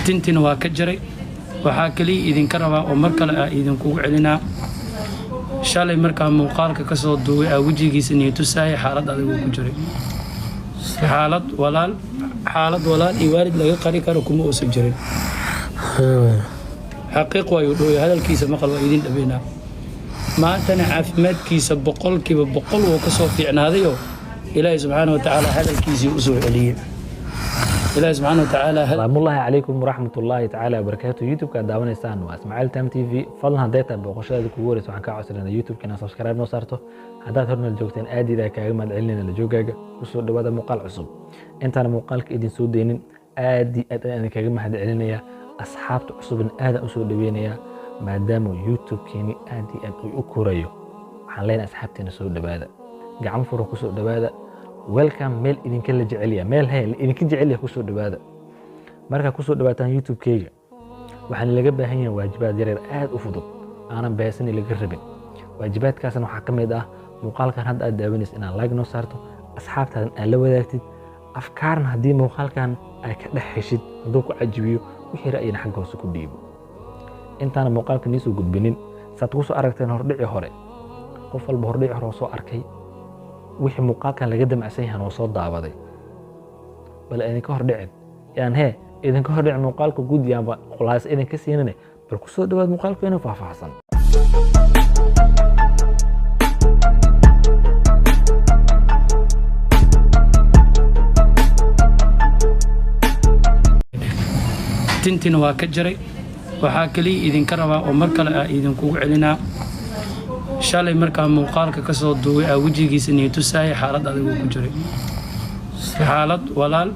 Tintina waa ka jaray. Waxaa kaliya idinka rabaa oo mar kale ah idinkugu celinaa, shalay markaa muuqaalka ka soo duubay aa wejigiisa nii tusaayay, xaalad adiguu ku jiray, xaalad walaal, xaalad walaal iyo waalid laga qari karo kuma uusan jirin. Xaqiiq waayuu dhooya hadalkiisa maqal, waa idin dhabeynaa. Maantana caafimaadkiisa 100% wuu ka soo fiicnaadayoo Ilaahay subxaana wa tacaala hadalkiisii usoo celiyey. Ilaahay subxaana wa tacaala. Salaamullaahi calaykum waraxmatullaahi tacaala wabarakaatu. YouTube-ka aad daawanaysaan waa Ismaaciil Tam TV. Fadlan, hadday tahay booqashadaada kugu horeysa, waxaan kaa codsanayna YouTube-ka inaad subscribe noo saarto. Haddaad hornal joogteen, aad idaa kaaga mahad celinayna la joogaaga. Kusoo dhawaada muuqaal cusub. Intaan muuqaalka idin soo deynin, aad iyo aad ayaan idinkaga mahad celinaya. Asxaabta cusubna aadaan usoo dhaweynayaa, maadaama YouTube-keeni aad iyo aad uu u korayo. Waxaan leenahay, asxaabteena soo dhawaada, gacmo furan kusoo dhawaada. Welcome. Meel idinka la jecelya, meel he la idinka jecelya, kusoo dhawaada. Markaa kusoo dhawaataan YouTube-keyga, waxaan laga baahan yahay waajibaad yaryar aad u fudud, aanan beesani laga rabin. Waajibaadkaasna waxaa ka mid ah muuqaalkan hadda aad daawanaysa inaad like noo saarto, asxaabtaadan aad la wadaagtid, afkaarna haddii muuqaalkan ay ka dhex heshid, hadduu ku cajibiyo, wixii ra'yina xagga hoose ku dhiibo. Intaana muuqaalka nii soo gudbinin, saad kusoo aragteen hordhici hore, qof walba hordhici hore oo soo arkay wixii muuqaalkan laga damacsan yahan oo soo daawaday. Bal idinka hordhicin yaan hee idinka hordhicin muuqaalka guud, yaanba khulaas idinka siinane. Bal kusoo dhawaad muuqaalku inuu faahfaahsan. Tintina waa ka jaray. Waxaa kaliya idinka rabaa oo mar kale ah idinkugu celinaa, shalay markaa muuqaalka ka soo duubay aa wejigiisa nii tusaayay, xaalad adiguu ku jiray, xaalad walaal,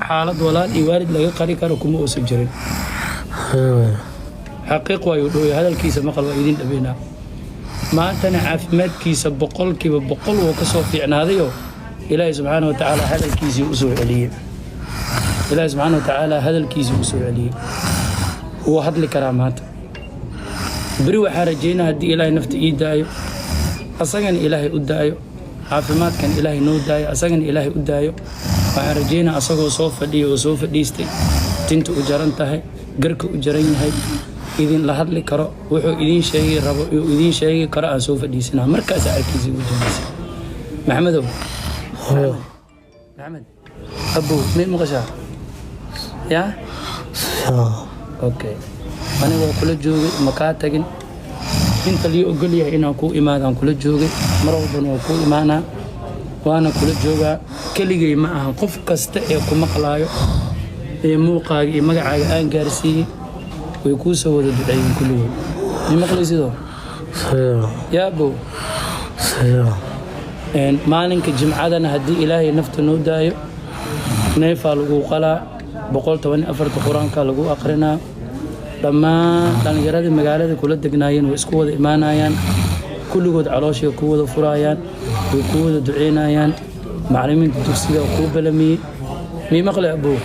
xaalad walaal iyo waalid laga qari karo kuma uusan jirin. Xaqiiq waayuu dhooya hadalkiisa maqal, waa idin dhabeynaa. Maantana caafimaadkiisa 100% wuu ka soo fiicnaadayoo Ilaahay subxaana wa tacaala hadalkiisii usoo celiyey. Ilaahay subxaana wa tacaala hadalkiisii usoo celiyey, wuu hadli karaa maanta. Beri waxaa rajeynaa, haddii Ilaahay nafta ii daayo, asagana Ilaahay u daayo, caafimaadkan Ilaahay noo daayo, asagana Ilaahay u daayo, waxaan rajeynaa asagoo soo fadhiya oo soo fadhiistay, tinta u jaran tahay, garka u jaran yahay, idin la hadli karo, wuxuu idiin sheegi rabo uu idiin sheegi karo, aan soo fadhiisanaa. Markaas arkiisa wejigiisa. Maxamedow, Maxamed abow, may maqashaa? Yaa okay, aniga waa kula joogay, ma kaa tagin. Inta lii ogol yahay inaan kuu imaadaan kula joogay, mar walbana waa kuu imaanaa, waana kula joogaa. Keligay ma ahan, qof kasta ee ku maqlaayo ee muuqaaga iyo magacaaga aan gaarsiiyey way kuu soo wada duceeyeen kulligood. Mi maqlaysidoo? Yaabow, maalinka Jimcadana, haddii Ilaahay nafta noo daayo, neefaa lagu qalaa, 114-ta Qur-aanka lagu aqrinaa, dhammaan dhallinyaradii magaalada kula degnaayeen way isku wada imaanayaan, kulligood calooshay ku wada furaayaan, way ku wada duceynayaan. Macallimiinta dugsiga kuu balamiyey. Mii maqle abow?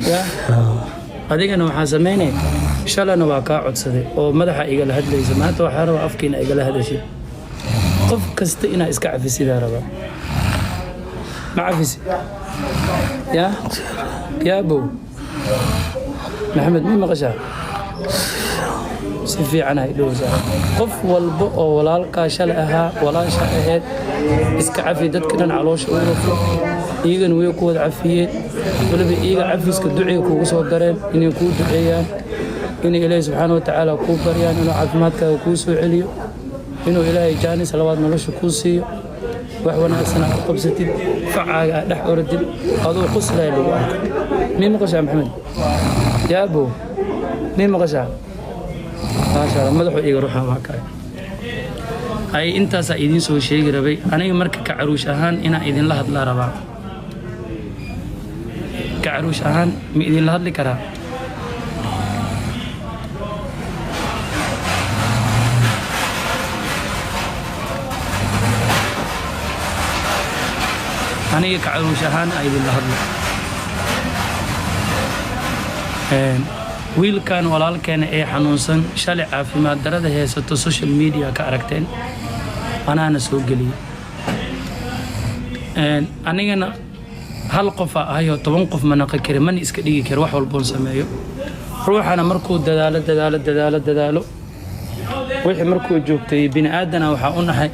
Ya adigana waxaa sameynay, shalana waa kaa codsaday oo madaxa igala hadlaysa, maanta waxaa rabaa afkiina igala hadashay. Qof kasta inaa iska cafisidaa rabaa. Ma cafisi? Ya yaabow Maxamed, mii maqashaa? Si fiican hay dhowsaa. Qof walba oo walaalkaa shalay ahaa, walaasha ahayd, iska cafi. Dadka dhan caloosha u rafo, iyagana way ku wada cafiyeen. Weliba iyaga cafiska ducay kuugu soo dareen, inay kuu duceeyaan, inay Ilaahay subxaana wa tacaala kuu baryaan inuu caafimaadkaaga kuu soo celiyo, inuu Ilaahay jaanis labaad nolosha kuu siiyo, wax wanaagsan aad ku qabsatid, facaaga aad dhex oradid, aduu quslaya lagu arko. Mii maqashaa Maxamed? Yaabo, mii maqashaa? Maasha Allah, madaxu iga ruuxa waa kale. Ay intaasaa idiin soo sheegi rabay aniga. Marka ka caruush ahaan inaan idinla hadlaa rabaa. Ka caruush ahaan ma idinla hadli karaa? Aniga ka caruush ahaan aa idinla hadlo. Wiilkan walaalkeena ee xanuunsan, shalay caafimaad darada haysato, social media ka aragteen, anaana soo geliyey. Anigana hal qofaa ahayoo 10 qof ma naqi kari, mana iska dhigi kari wax walboon sameeyo. Ruuxana markuu dadaalo, dadaalo, dadaalo, dadaalo, wixii markuu joogtay, bini aadana waxaa u nahay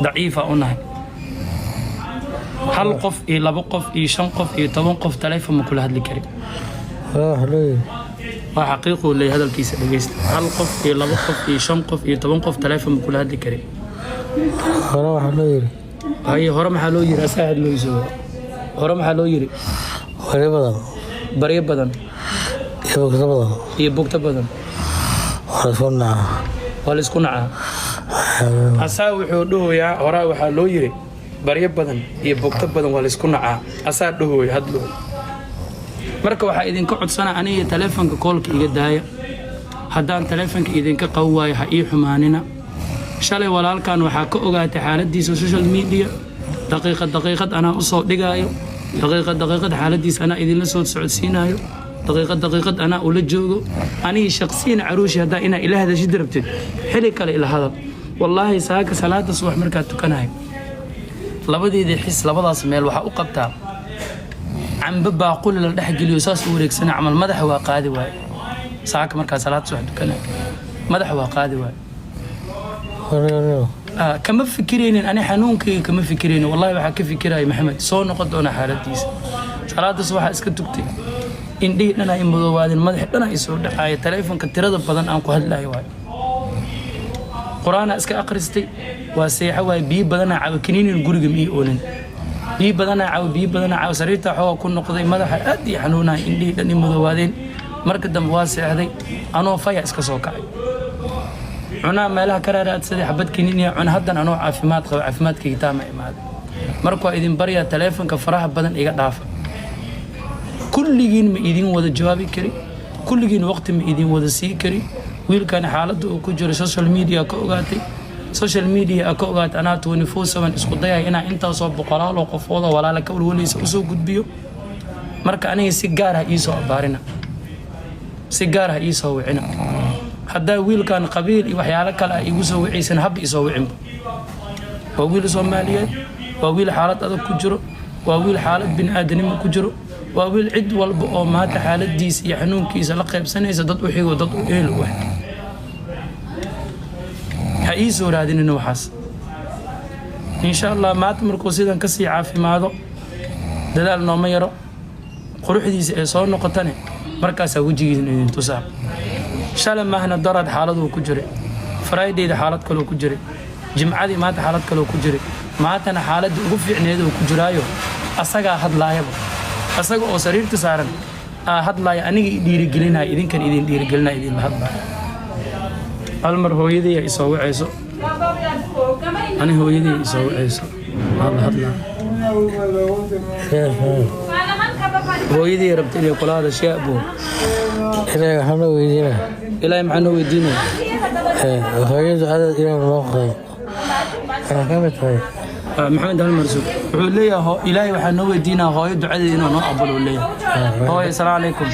daciifa u nahay. Hal qof iyo labo qof iyo shan qof iyo 10 qof taleefon ma kula hadli karin. Waa xaqiiquu leeyahay hadalkiisa, dhegeysta. Hal qof iyo labo qof iyo shan qof iyo 10 qof taleefon ma kula hadli karin. Hore waxaa loo yiri Haye, hore maxaa loo yiri? Asaa hadlooyso. Hore maxaa loo yiri? Hore badan baryo badan iyo bogto badan iyo bugto badan waa isku nacaa. Waa la isku nacaa. Asaa wuxuu dhahoyaa, horaa waxaa loo yiri baryo badan iyo bugto badan waa la isku nacaa. Asaa dhahooya hadlooy. Marka waxaa idinka codsana, aniga taleefonka koolka iga daaya. Haddaan taleefonka idinka qaban waayo, ha ii xumaanina. Shalay walaalkan waxaa ka ogaatay xaaladiisa social media. Daqiiqad daqiiqad anaa usoo dhigaayo, daqiiqad daqiiqad xaaladiisa anaa idinla soo socodsiinayo, daqiiqad daqiiqad anaa ula joogo. Anigi shaqsiyan caruushi, haddaa inaa ila hadashid rabtid, xili kale ila hadal. Wallaahi, saaka salaada subax markaa tukanayo, labadeedii xis labadaas meel waxaa u qabtaa cambe baaquli la dhex geliyo, saas u wareegsana camal. Madaxa waa qaadi waaye. Saaka markaa salaada subax tukanayo, madaxa waa qaadi waaye. Kama fikiraynin ani xanuunkayga, kama fikiraynin. Wallahi, waxaa ka fikiraya Maxamed soo noqon doona xaaladiisa. Salaadaas waxaa iska tugtay, indhihii dhanaa i madoowaadeen, madaxii dhanaa i soo dhacaaya. Taleefonka tirada badan aan ku hadlayo waayo. Qur-aanaa iska akhristay, waa seexo waaye. Biyo badanaa cabo, kaniinin guriga ma ii oolin. Biyo badanaa cabo, biyo badanaa cabo. Sariirta xoogaa ku noqday, madaxa aad ii xanuunaya, indhihii dhan i madoowaadeen. Marka dambe waa seexday, anoo faya iska soo kacay. Cunaa meelaha ka raaraadsaday, xabad kaniiniya cuna. Haddan anoo caafimaad qaba, caafimaadkayga taama imaaday. Marka waa idin baryaa, taleefonka faraha badan iga dhaafa. Kulligiin ma idin wada jawaabi kari, kulligiin waqti ma idin wada sii kari. Wiilkan xaaladda uu ku jiro social media ka ogaatay, social media ka ogaatay. Anaa 24/7 isku dayay inaa intaasoo boqolaal oo qofoodoo walaala ka walwalaysa usoo gudbiyo. Marka aniga si gaar ah iisoo abaarina, si gaar ah iisoo wicina. Haddaa wiilkan qabiil iyo waxyaalo kale ah igu soo wicaysan, haba isoo wicinba. Waa wiil Soomaaliyeed, waa wiil xaalad adag ku jiro, waa wiil xaalad bini aadanimo ku jiro, waa wiil cid walba oo maanta xaaladiisa iyo xanuunkiisa la qaybsanaysa dad u xigo, dad u ehel u ah. Ha ii soo raadinina waxaas. Insha Allah, maanta markuu sidan kasii caafimaado, dadaal nooma yaro, quruxdiisa ee soo noqotane, markaasaa wejigiisa idin tusaa. Shalay maahna, darad xaaladuu ku jiray, Fridayda xaalad kaloo ku jiray, Jimcadii maanta xaalad kaloo ku jiray, maantana xaaladii ugu fiicneed uu ku jiraayo. Asagaa hadlaayaba, asaga oo sariirta saaran aa hadlaaya, aniga i dhiirigelinaya, idinkan idin dhiirigelinaya, idinla hadlaaya. Hal mar hooyadii ay isoo wacayso, ani hooyadii ay isoo wacayso, waa la hadlaa. Hooyadii rabta inay kula hadashay, abuu. Ilaahay waxaa noo weydiinaa. Ilaahay maxaa noo weydiinaya? Hooyadu adeed inuu noo qado waxay ka mid tahay. Maxamed, hal mar sug. Wuxuu leeyahay Ilaahay waxaa noo weydiinaa hooyo ducadeeda inuu noo aqbalo uu leeyahay. Hooyo, asalaamu calaykum.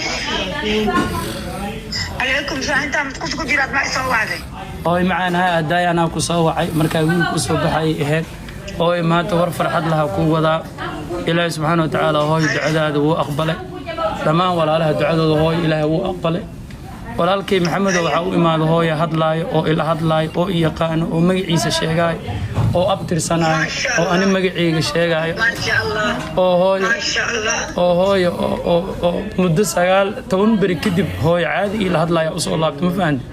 Calaykum salaam. Intaa mid ku jiraad ma isoo wacday? Hooyo macaan, ha adaay anaa ku soo wacay markaa wiilku usoo baxayay ahayd. Hooyo, maanta war farxad laha kuu wadaa. Ilaahay subxaana watacaala hooyo ducadaada wuu aqbalay. Dhammaan walaalaha ducadooda hooyo Ilaahay wuu aqbalay. Walaalkay Maxamedo waxaa u imaada hooyo hadlaayo oo ila hadlaayo oo i yaqaano oo magaciisa sheegaayo oo abtirsanaayo oo ani magacayga sheegaayo. Maasha Allah. Oo hooyo. Maasha Allah. Oo hooyo oo muddo 19 beri kadib hooyo caadi ila hadlaaya usoo laabtay, ma fahanti?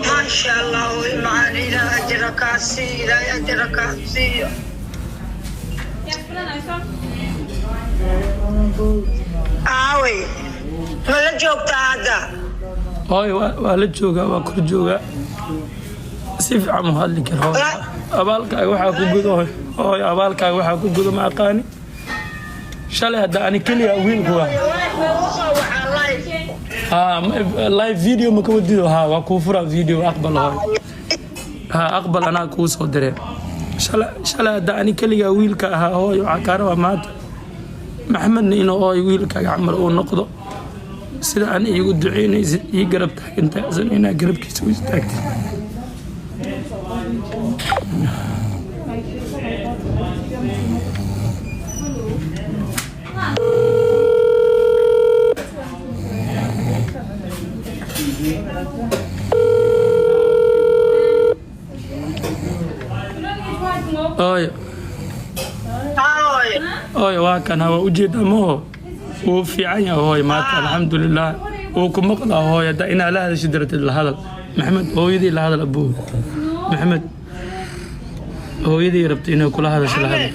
Maasha Allah, hooyo macaan, Ilaah ajra kaa siiyo, Ilaahay ajra kaa siiyo. Aaway, ma la joogtaa hadda? Hooyo, waa la joogaa, waa kor joogaa, si fiican u hadli kara. Hooyo, abaalkaaga waxaa ku gudo, hooyo, hooyo, abaalkaaga waxaa ku gudo ma aqaani. Shalay hadda ani keliya wiilku waa Usoo wacaa live. Ha, live video ma ka wadido? Ha, waa kuu furaa video. Aqbal hooyo, ha, aqbal, anaa kuu soo diree. Shalay hadda ani keligaa wiilka ahaa, hooyo, waxaa kaa rabaa maanta Maxamedna inuu hooyo wiilkaaga camal uu noqdo. Sida ani iigu duceynaysid, ii garab taagantahay, asana inaa garabkiisa u istaagtid. Hooyo. Hooyo. Hooyo, waa kana, waa ujeedaa maho, wuu fiican yahay hooyo maanta, alxamdulilah. Wuu ku maqlaa hooyo. Hadda inaa la hadasho daratid, la hadal Maxamed. Hooyadii la hadal, abuu Maxamed. Hooyadii rabta inay kula hadasho, la hadal.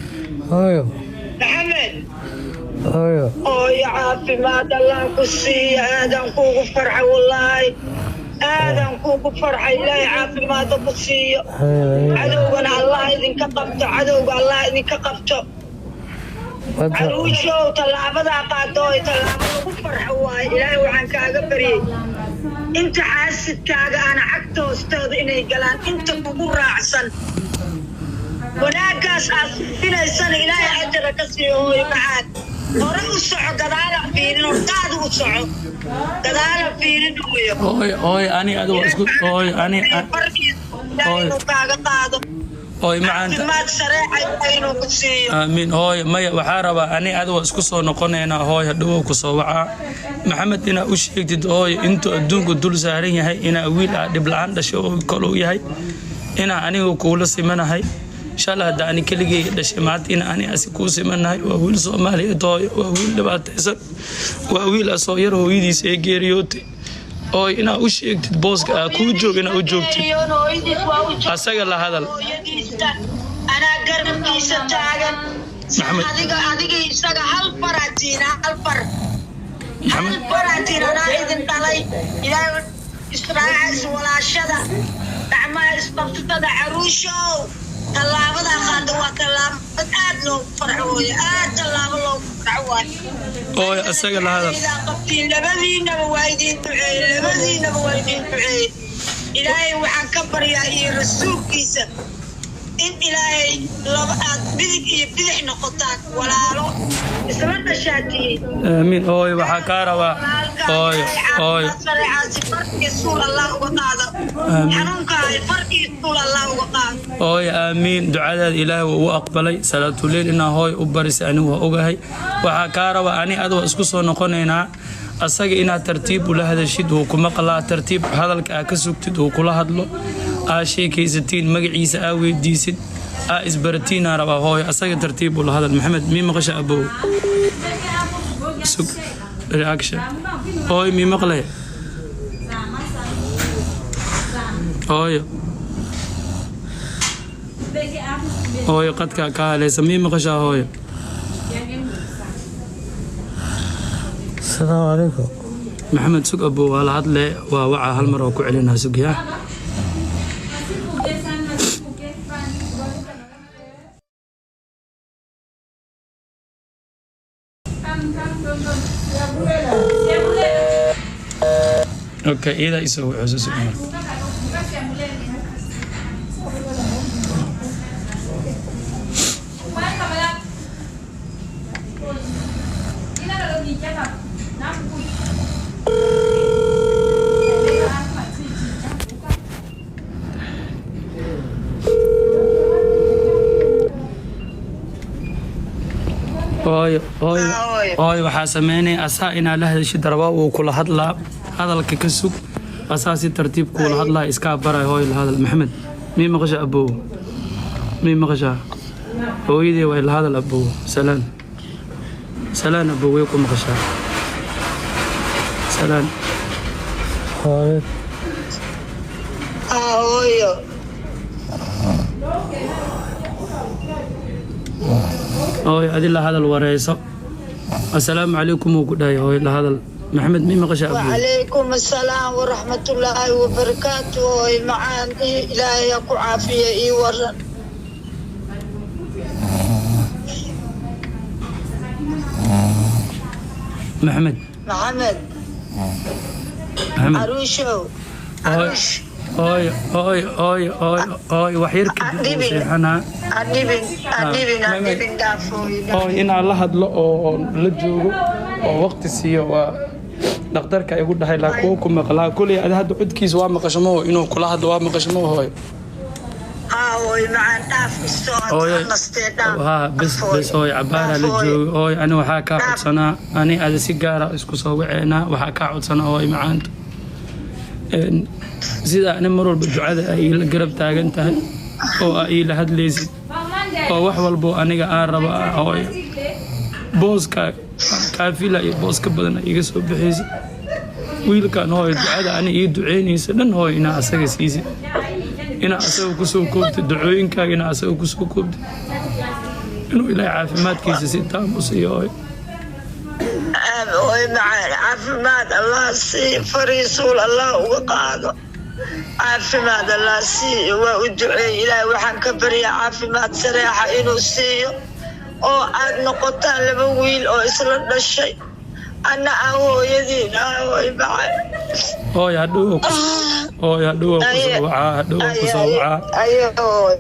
Hooyo. Maxamed. Hooyo. Hooyo, caafimaad Allah ku siiya. Aadan kuugu farxay, wallaahi aadan kuugu farxay. Ilaahay caafimaadda ku siiyo. Cadowgana Allah idinka qabto, cadowga Allah idinka qabto. Caruushow, tallaabadaa qaado oy tallaabo lagu farxo waaye. Ilaahay waxaan kaaga baryey inta xaasidkaaga ana cagta hoostooda inay galaan, inta kugu raacsan wanaaggaas aad finaysana Ilaahay ajara ka siiyo. Hooyo macaan, hore u soco, gadaala fiirin, hortaada u soco, gadaala fiirin hooyo. Hooyo, hooyo, ani adiga waa isku, hooyo, ani Ilaahay inuu kaaga qaado. Hooyo macaanta. Caafimaad sareeca Ilaahay inuu ku siiyo. Aamiin hooyo. Maya, waxaa rabaa ani adiga waa isku soo noqonaynaa hooyo. Hadhowow ku soo wacaa. Maxamed inaa u sheegtid hooyo intuu adduunku dul saaran yahay inaa wiil aa dhib la-aan dhashay oo kalou yahay, inaa aniga kuula simanahay insha Allah. Hadda ani keligay dhashay, maanta ina ani asi kuu simanahay. Waa wiil Soomaaliyeed hooyo, waa wiil dhibaataysan, waa wiil asoo yar hooyadiis ee geeriyootay. Hooyo, inaa u sheegtid booska aa kuu joog inaa u joogtid. Hooyadiis waa u joog. Asaga la hadal. Hooyadiisa anaa garabkiisa taagan. Maxamed. Adiga isaga hal faraatiin, hal far, hal Maxamed. faraatiin. Anaa idin dhalay. Ilaahay israaca, iswalaashada, gacmaha isqabsatada. Caruushow, tallaabadaa qaada waa tallaabad aad loogu farxo hooyo, aad tallaabo loogu farxo waayo. Hooyo, asaga la hadal. Idaa qabtiin, labadiinaba waa idiin duceeyey, labadiinaba waa idiin duceeyey. Ilaahay waxaan ka baryaa iyo rasuulkiisa in Ilaahay laba aad midig iyo bidix noqotaan, walaalo isla dhashaatihiin. Aamiin hooyo. Waxaa kaa rabaa hooyo, hooyo. Sareecaasi farkii suul Allah uga qaado. Aamiin. Xanuunka farkii suul Allah uga qaado. Hooyo, aamiin. Ducadaada Ilaahay waa u aqbalay. Salaatuleyl inaa hooyo u barisay anigu waa ogahay. Waxaa kaa rabaa ani adiga waa isku soo noqonaynaa. Asaga inaad tartiib ula hadashid, wuu ku maqlaa. Tartiib hadalka aa ka sugtid, uu kula hadlo, aa sheekaysatiin, magaciisa aa weydiisid, aa isbaratiinaa rabaa hooyo. Asaga tartiib ula hadal. Maxamed, mii maqasha abow? Sug, reaction. Hooyo, mii maqlay hooyo? Hooyo, qadka ka haleysa. Mii maqashaa hooyo? Asalaamu calaykum. Maxamed, sug abow, waa la hadle, waa wacaa hal mar oo ku celinaa, sug yaa. Okay, iyadaa isoo wuxuusa, sug marka. Hooyo, hooyo. Hooyo. Hooyo, waxaa sameynaya asaa inaa la hadashid rabaa, wuu kula hadlaa. Hadalka ka sug, asaa si tartiib kuula hadlaa, iskaa baray. Hooyo, la hadal. Maxamed, mii maqasha abow? Mii maqashaa hooyadii? Waa la hadal abow. Salaan, salaan abow, way ku maqashaa, salaan. Hooyo. Ah, hooyo. Hooyo, adi la hadal, wareyso. Assalaamu calaykum uu ku dhahay. Hooyo, la hadal. Maxamed, mii maqashaa abow? وعليكم السلام ورحمة الله وبركاته. Hooyo macaan, Ilaahay ha ku caafiya. Ii waran. Maxamed. Maxamed. Maxamed. Caruushow, caruush. Hooyo, hooyo, hooyo, hooyo, hooyo, wax yar kadib wuu Adhibin. seexanaa. Adhibin, adhibin, adhibin, dhaaf hooyo. Oo inaan la hadlo oo la joogo oo waqti siiyo waa dhakhtarka igu dhahay. Laa kuwa ku maqlaa kuley. Adi hadda codkiisa waa maqasho maho, inuu kula hadlo waa maqasho maho hooyo. Haa hooyo macaan, dhaaf isoo Hooyo. nastee, dhaaf. Haa, bes bes hooyo, cabaaraa la joogo. Hooyo, ani waxaa kaa codsanaa, ani ada si gaara isku soo waceynaa. Waxaa kaa codsanaa hooyo macaanto, sida ani mar walba ducada ay iila garab taagan tahay oo aa iila hadlaysid. Oo wax walbo aniga aan rabo ah, hooyo. Booska aan kaafila iyo boos ka badan iga soo bixaysa wiilkan, hooyo. Ducada ani ii duceynaysa dhan, hooyo, inaa asaga siisid, inaa asaga kusoo koobtid, ducooyinkaaga inaa asaga kusoo koobtid, inuu Ilaahay caafimaadkiisa si taam u siiyo, hooyo. Hooyo macaan, caafimaad Allah siiyo, fariisuul Allah uga qaado, caafimaad Allah siiyo. Waa u duceey. Ilaahay waxaan ka baryaa caafimaad sareexa inuu siiyo oo aad noqotaan laba wiil oo isla dhashay, anna aan hooyadiin ah. Hooyo macaan. Hooyo, hadhow, hooyo, hadhow waa kusoo wacaa, hadhow waa kusoo wacaa. Ayo hooyo.